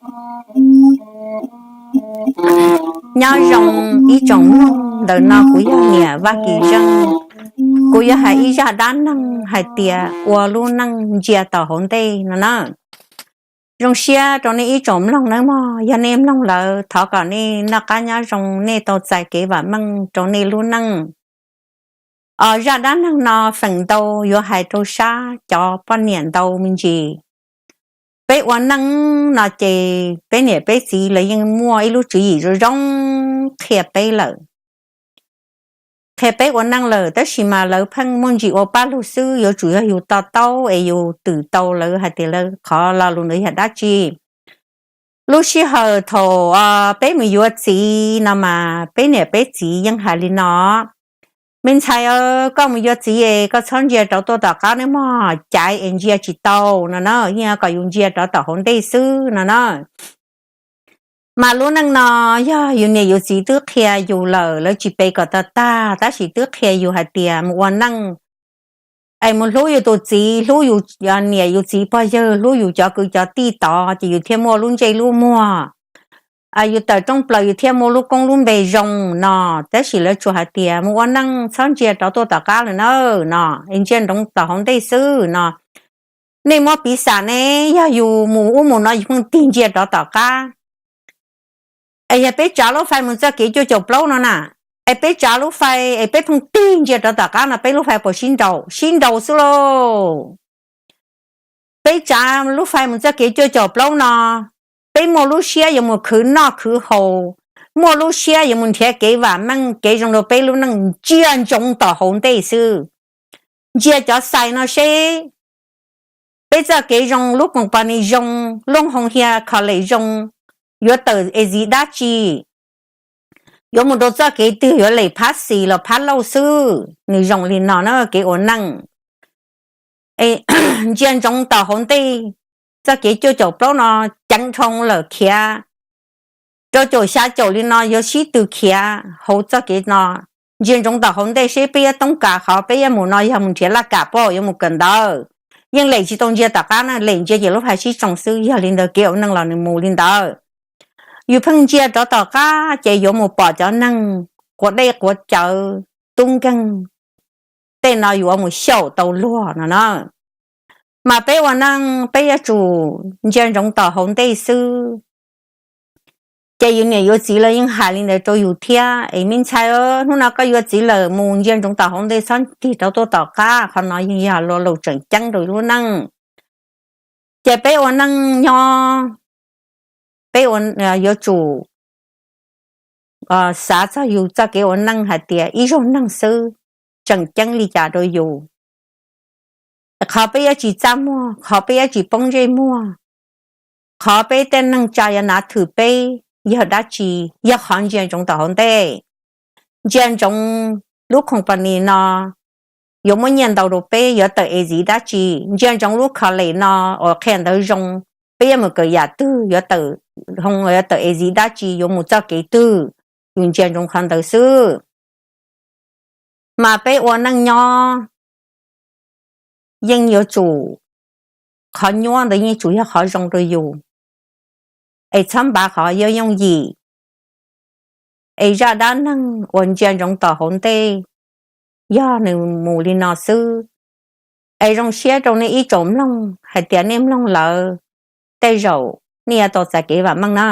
Nyob zoo ib tsoom mloog, ntawm no kuv yog niam Vaj Kis Zeej. Kuv yuav hais ib zaj dab neeg hais tias ua lub neej ntsia tom hauv ntej no na. Zoo siab rau nej ib tsoom mloog nawb mog, yog nej mloog lawm thov kom nej noj qab nyob zoo, nej tau txais kev vam meej rau nej lub neej. Os, zaj dab neeg no feem ntau yuav hais rau sab cov poj niam ntau me ntsis. Peb ua neej no ces peb niam peb txiv lawv yeej muaj ib lub tswv yim zoo zoo qhia peb lawm. Qhia peb ua neej lawm tab sis mas lawv pheej muaj ntsis ua paj lug xwb, yuav tsum yog yus to taub es yus twm tau lawv hais tias lawv qhov lo lus ntawd yog dab tsi. Lub sij hawm thaum peb mus yuav txiv no mas peb niam peb txiv yeej hais li no: Me ntxhais, koj mus yuav txiv es koj txhob ntsia rov tuaj tom qab nawb mog, caiv es ntsia tsis tau no na, yeej kom yus ntsia rov tom hauv ntej xwb no na. Mas lub neej no yog yus niam yus txiv twb qhia yus lawm, lawv tsis pe kom tag tag tab sis twb qhia yus hais tias mus ua neej es mus hlub yus tus txiv, hlub yus niam yus txiv pog yawg, hlub yus cov kwv cov tij tod ces yus thiaj muaj lub ntsej lub muag, yus tawm rooj plaws yus thiaj muaj lub koob lub npe zoo no. Tab sis lawv tsuas hais tias mus ua neej txhob ntsia rov tuaj tom qab lawm na no, es ntsia ntsoov tom hauv ntej xwb no. Nej muab piv xam ne, yog yus mus ub mus no yus pheej tig ntsia rov tom qab, es yog peb tsav lub fais mus txoj kev cuaj caum plaub no na, es peb tsav lub fais es peb pheej tig ntsia rov tom qab no peb lub fais puas sib nraus? Sib nraus xwb lauj. Peb tsav lub fais mus txoj kev cuaj caum plaub no, peb muaj lub siab yuav mus khwv noj khwv haus, muaj lub siab yuav mus nrhiav kev vam meej kev zoo rau peb lub neej, ntsia ntsoov tom hauv ntej xwb. Ntsia cov xais no seb peb txoj kev zoo, lub company zoo, looj hoo hia college zoo, yuav tawm exam dab tsi, yuav mus rau txoj kev twg, yuav lem phab xis los phab lauj xwb. Nws zoo li no na kev ua neej. Ntsia ntsoov tom hauv ntej, txoj kev cuaj caum plaub no ceev dhau lawm, khiav rau caum xya caum li no yuav sib tw khiav hauv txoj kev no. Ntsia ntsoov tom hauv ntej seb peb yuav toob kas qhov peb yuav mus no yog mus nrhiav laj kam pab yuav mus kawm ntawv. Yeej lem tsis tau ntsia tom qab na, lem ntsia ces lub fais sib tsoo xwb. Yog li ntawd kev ua neej los nws mus li ntawd. Yus pheej ntsia rov tom qab ces yuav mus pom cov neeg quav dej quav cawv tub nkeeg, tej no yuav mus xyaum tau luag no na. Mas peb ua neej peb yuav tsum ntsia ntsoov tom hauv ntej xwb. Ces yus niam yus txiv lawv yeej hais li ntawd rau yus thiab, es me ntxhais, hnub no koj yuav txiv lawm mus ntsia ntsoov tom hauv ntej, txhob tig rov tuaj tom qab. Qhov no yeej yog lo lus tseem ceeb rau lub neej. Ces peb ua neej nyob, peb yuav tsum xav txog yus txoj kev ua neej hais tias ib zaug neeg xwb tseem ceeb li cas rau yus. Qhov peb yuav tsis txaj muag, qhov peb yuav tsis poob ntsej muag, qhov peb tej neeg tsa yuav nav thwm peb yog dab tsi? Yog qhov ntsia ntsoov tom hauv ntej. Ntsia ntsoov lub company no yuav muab nyiaj ntau rau peb, yuav tawm exam dab tsi. Ntsia ntsoov lub college no uas qhia ntawv zoo, peb yuav mus kawm yam twg, yuav tawm, yuav tawm exam dab tsi, yuav mus txoj kev twg. Yus ntsia ntsoov qhov ntawd xwb. Mas peb ua neej nyob yeej yuav tsum, qhov nyuaj ntawd yeej tsum yog qhov zoo rau yus, es txhob npav qhov yooj yooj yim. Es zaj dab neeg uas ntsia ntsoov tom hauv ntej yog nws mus li no xwb. Es zoo siab rau nej ib tsoom mloog hais tias nej mloog lawm, tej zaum nej yuav tau txais kev vam meej na.